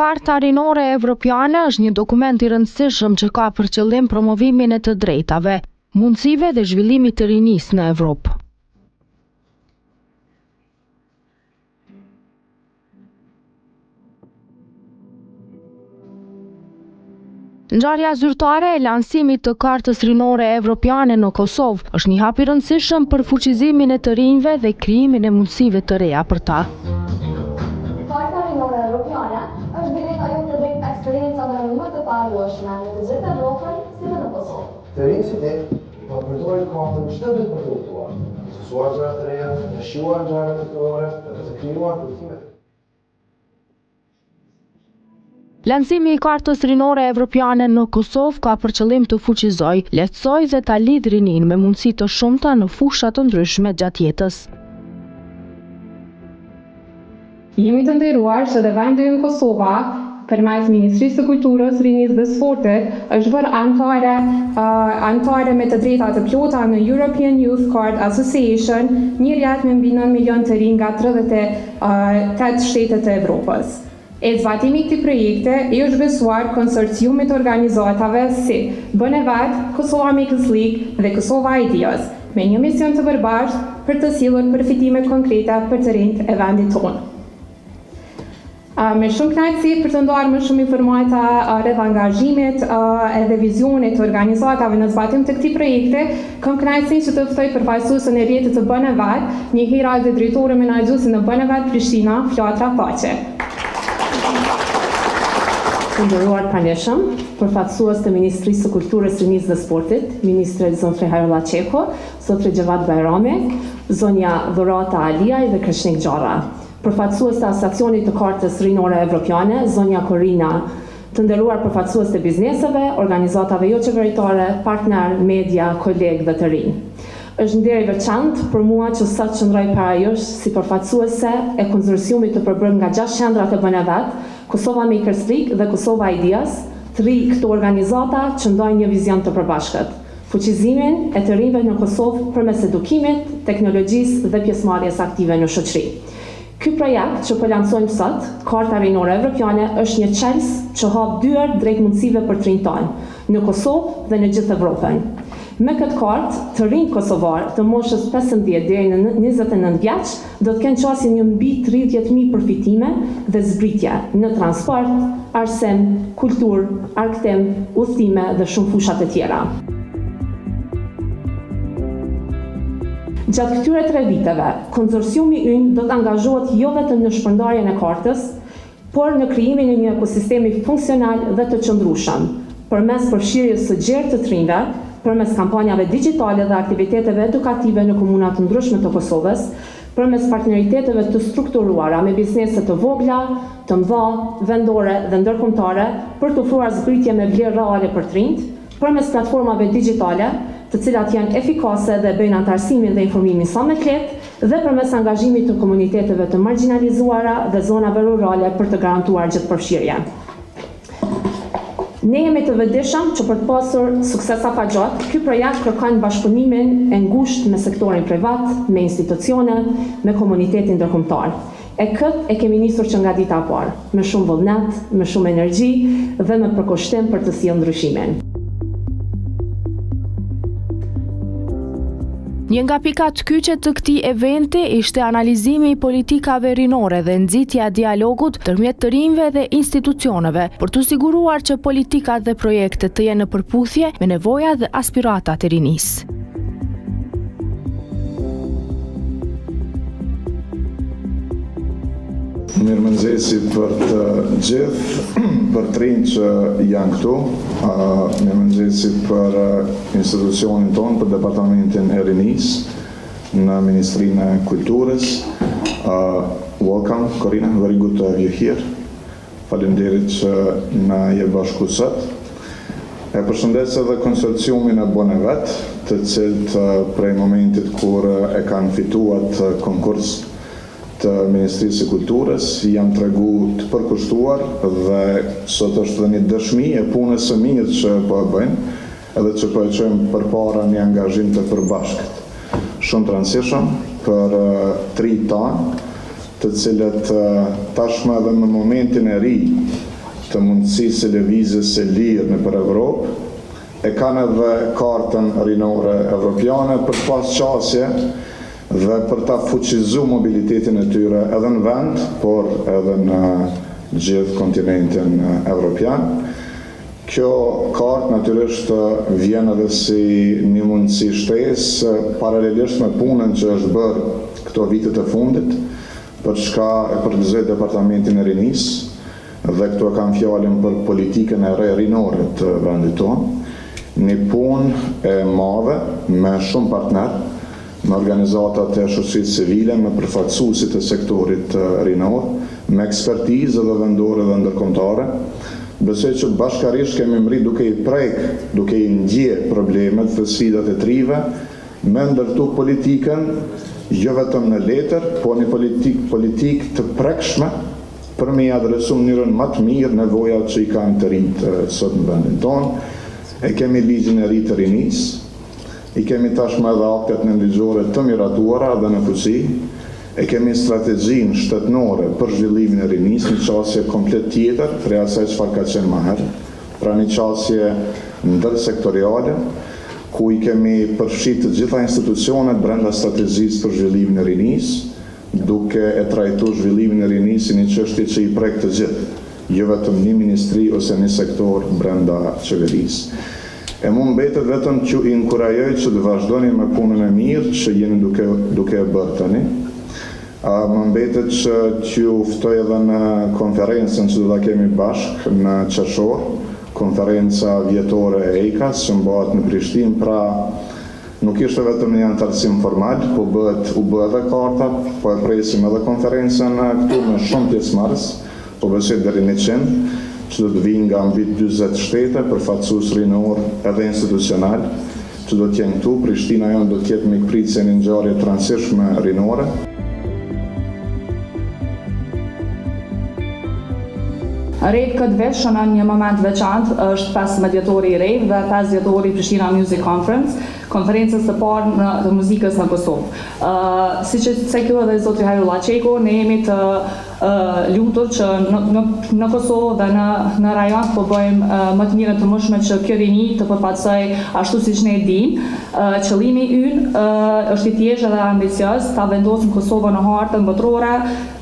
Karta Rinore Evropiane është një dokument i rëndësishëm që ka për qëllim promovimin e të drejtave, mundësive dhe zhvillimit të rinisë në Evropë. Ngjarja zyrtare e lansimit të Kartës Rinore Evropiane në Kosovë është një hap i rëndësishëm për fuqizimin e të rinjve dhe krijimin e mundësive të reja për ta. Karta Rinore Evropiane është bileta jote drejt eksperiencave më të paharrueshme në të gjithë Evropën si dhe në Kosovë. Të rinj si ti po e përdorin kartën çdo ditë për të udhëtuar, të mësuar gjëra të reja, të shijuar ngjarje kulturore dhe për të krijuar kujtime të Lansimi i Kartës Rinore Evropiane në Kosovë ka për qëllim të fuqizojë, lehtësojë dhe ta lidhë rininë me mundësi të shumta në fusha të ndryshme gjatë jetës. Jemi të nderuar që dhe vendi ynë Kosova, përmes Ministrisë së Kulturës, Rinisë dhe Sportit, është bërë anëtare anëtare me të drejta të plota në European Youth Card Association, një rrjet me mbi 9 milion të rinj nga 38 shtete të Evropës. E zbatimi i këtij projekti i është besuar konsorciumit të organizatave si BNVET, Kosova Makers League dhe Kosova Ideas, me një mision të përbashkët për të sjellur përfitime konkrete për të rinjtë e vendit tonë. Me shumë kënaqësi për të ndarë më shumë informata rreth angazhimit edhe vizionit të organizatave në zbatim të këtij projekti, kam kënaqësinë që të ftoj përfaqësuesen e rrjetit të BNVET, njëherazi dhe drejtore menaxhuese në BNVET Prishtina, Flatra Thaçi. Të nderuar të pranishëm, përfaqësues të Ministrisë së Kulturës, Rinisë dhe Sportit, Ministri zotri Hajrulla Çeku, zotri Xhevat Bajrami, zonja Dhurata Aliaj dhe Kreshnik Xharra. Përfaqësues të Asociacionit të Kartës Rinore Evropiane, zonja Korina, të nderuar përfaqësues të bizneseve, organizatave joqeveritare, partnerë, media, kolegë dhe të rinj. Është nder i veçantë për mua që sot qëndroj para jush si përfaqësuese e konsorciumit të përbërë nga gjashtë qendrat e BNVET, Kosova Makers League dhe Kosova Ideas, tri këto organizata që ndajnë një vizion të përbashkët, fuqizimin e të rinjve në Kosovë përmes edukimit, teknologjisë dhe pjesëmarrjes aktive në shoqëri. Ky projekt që po lansojmë sot, Karta Rinore Evropiane, është një çelës që hap dyert drejt mundësive për të rinjtë tanë, në Kosovë dhe në gjithë Evropën. Me këtë kartë, të rinjtë kosovarë të moshës 15 deri në 29 vjeç do të kenë qasje në mbi 30.000 përfitime dhe zbritje në transport, arsim, kulturë, argëtim, udhëtime dhe shumë fusha të tjera. Gjatë këtyre tre viteve, konsorciumi ynë do të angazhohet jo vetëm në shpërndarjen e kartës, por në krijimin e një ekosistemi funksional dhe të qëndrueshëm, përmes përfshirjes së gjerë të të rinjve, përmes kampanjave digjitale dhe aktiviteteve edukative në komuna të ndryshme të Kosovës, përmes partneriteteve të strukturuara me biznese të vogla, të mëdha, vendore dhe ndërkombëtare për të ofruar zbritje me vlerë reale për të rinjtë, përmes platformave digjitale, të cilat janë efikase dhe bëjnë anëtarësimin dhe informimin sa më të lehtë, dhe përmes angazhimit të komuniteteve të margjinalizuara dhe zonave rurale për të garantuar gjithëpërfshirje. Ne jemi të vetëdijshëm që për të pasur sukses afatgjatë, ky projekt kërkon bashkëpunimin e ngushtë me sektorin privat, me institucionet, me komunitetin ndërkombëtar. E këtë e kemi nisur që nga dita e parë, me shumë vullnet, me shumë energji dhe me përkushtim për të sjellë ndryshimin. Një nga pikat kyçe të këtij eventi ishte analizimi i politikave rinore dhe nxitja e dialogut ndërmjet të rinjve dhe institucioneve për t'u siguruar që politikat dhe projektet të jenë në përputhje me nevojat dhe aspiratat e rinisë. Mirëmëngjesi për të gjithë, për të rinjtë që janë këtu, mirëmëngjesi për institucionin tonë, për Departamentin e Rinisë në Ministrinë e Kulturës. Welcome, Corina, very good to have you here. Faleminderit që na je bashku sot. E përshëndes edhe konsorciumin e Bonevet, të cilët prej momentit kur e kanë fituar atë konkurs të Ministrisë së Kulturës, janë tregu të përkushtuar dhe sot është dhe një dëshmi e punës së mirë që po e bëjnë, edhe që po e çojmë përpara një angazhim të përbashkët. Shumë të rëndësishëm për të rinjtë tanë, të cilët tashmë edhe në momentin e ri. të mundësisë së lëvizjes së lirë nëpër Evropë, e kanë edhe kartën rinore evropiane për të pas qasje dhe për ta fuqizu mobilitetin e tyre edhe në vend, por edhe në gjithë kontinentin evropian. Kjo kartë natyrisht vjen edhe si një mundësi shtesë paralelisht me punën që është bërë këto vitet e fundit, për çka e përgëzoj Departamentin e Rinisë dhe këtu e kam fjalën për politikën e re rinore të vendit tonë, një punë e madhe me shumë partnerë, me organizatat e shoqërisë civile, me përfaqësuesit e sektorit rinor, me ekspertizë edhe vendore dhe ndërkombëtare. Besoj që bashkarisht kemi mrri duke i prek, duke i ndje problemet dhe sfidat e të rinjve, me ndërtu politikën jo vetëm në letër, po një politikë politikë të prekshme për me i adresu në mënyrën ma të mirë nevojat që i kanë të rinjtë sot në vendin tonë. E kemi ligjin e ri të rinisë, I kemi tashmë edhe aktet nënligjore të miratuara dhe në fuqi. E kemi strategjinë shtetnore për zhvillimin e rinisë, një qasje komplet tjetër prej asaj çfarë ka qenë më herët, pra një qasje ndërsektoriale, ku i kemi përfshi të gjitha institucionet brenda strategjisë për zhvillimin e rinisë, duke e trajtu zhvillimin e rinisë si një çështje që i prek të gjithë, jo vetëm një ministri ose një sektor brenda qeverisë. E mu mbetet vetëm t'ju inkurajoj që të vazhdoni me punën e mirë që jeni duke duke e bërë tani. Më mbetet që t'ju ftoj edhe në konferencën që do ta kemi bashkë në qershor, konferenca vjetore e EICA-s që mbahet në Prishtinë, pra Nuk ishte vetëm një anëtarësim formal, po bëhet, u bë edhe karta, po e presim edhe konferencën këtu me shumë pjesëmarrës, po besoj deri 100, që do të vijnë nga mbi 40 shtete, përfaqësues rinorë edhe institucional, që do të jenë këtu. Prishtina jonë do të jetë mikpritëse e një ngjarje të rëndësishme rinore. Rave këtë vit shënon një moment të veçantë, është 15 vjetori i Rave dhe 5 vjetori i Prishtina Music Conference, konferencës së parë në, të muzikës në Kosovë. Uh, siç e ceku edhe zotri Hajrullah Çeku, ne jemi të uh, lumtur që në, në, në Kosovë dhe në, në rajon po bëjmë uh, më të mirën të mundshme që kjo rini të përfaqësojë ashtu siç ne e dimë. Uh, qëllimi ynë uh, është i thjeshtë dhe ambicioz, ta vendosim Kosovën në hartën botërore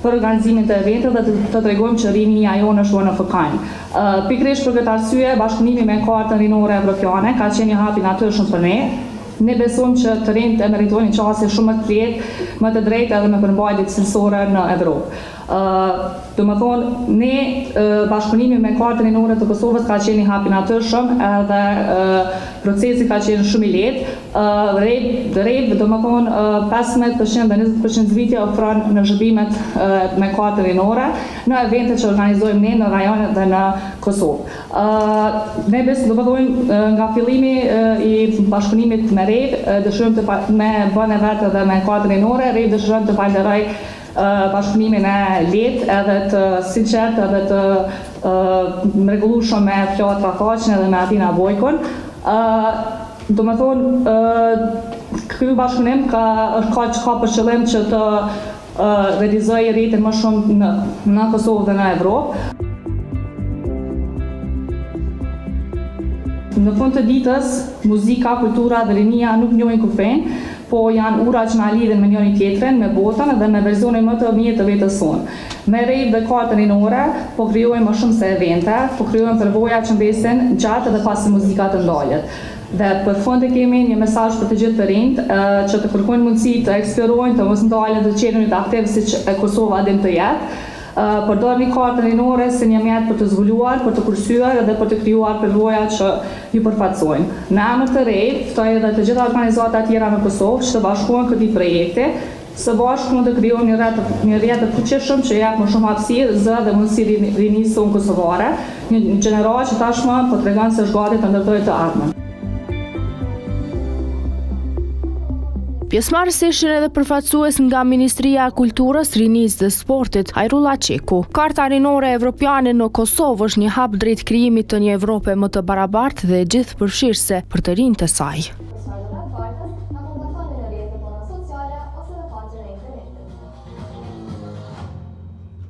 për organizimin të eventeve dhe të, të tregojmë që rinia jonë është one of a kind. Uh, pikërisht për këtë arsye, bashkëpunimi me Kartën Rinore Evropiane ka qenë një hap i natyrshëm për ne. Ne besojmë që të rinjtë e meritojnë një qasje shumë më të lehtë, më të drejtë edhe me përmbajtje cilësore në Evropë. Uh, do më thonë, ne uh, bashkëpunimi me Kartën Rinore të Kosovës ka qenë një hap i natyrshëm edhe uh, procesi ka qenë shumë i lehtë. Uh, Rave, Rave, do më thonë, uh, 15% dhe 20% zbritje ofron në shërbimet uh, me kartën rinore në eventet që organizojmë ne në rajon dhe në Kosovë. Uh, ne bes, do më thonë, uh, nga fillimi uh, i bashkëpunimit me Rave, uh, dëshirojmë të pa, me bënë vetë edhe me kartën rinore, Rave dëshirojmë të falenderoj uh, bashkëpunimin e lehtë edhe të sinqert edhe të uh, mrekullueshëm me Flatra Thaçin edhe me Atina Bojkon. Uh, do me thonë, uh, ky bashkëpunim ka, është ka, ka për qëllim që të uh, realizojë rritjen më shumë në, në Kosovë dhe në Evropë. Në fund të ditës, muzika, kultura dhe rinia nuk njohin kufin, po janë ura që na lidhin me njëri tjetrin, me botën dhe me versionin më të mirë të vetes sonë. Me Rave dhe kartën rinore, po krijojmë më shumë se evente, po krijojmë përvoja që mbesin gjatë edhe pasi muzika të ndalet. Dhe për fund e kemi një mesazh për të gjithë të rinjt, që të kërkojnë mundësi të eksplorojnë, të mos ndalen, të qenë aktiv siç e Kosova din të jetë. Përdorni kartën rinore si një mjet për të zbuluar, për të kursyer dhe për të krijuar përvoja që ju përfaqësojnë. Në emër të Rave, ftoj edhe të gjitha organizatat tjera në Kosovë që të bashkohen këtij projekti, së bashku mund të krijojmë një rrjet një rrjet të fuqishëm që jep më shumë hapësirë, zë dhe mundësi rinisë sonë kosovare, një gjeneratë që tashmë po tregon se është gati të ndërtojë të ardhmen. Pjesëmarrës ishin edhe përfaqësues nga Ministria e Kulturës, Rinisë dhe Sportit, Hajrullah Çeku. Karta rinore evropiane në Kosovë është një hap drejt krijimit të një Evrope më të barabartë dhe gjithëpërfshirëse për të rinjtë e saj.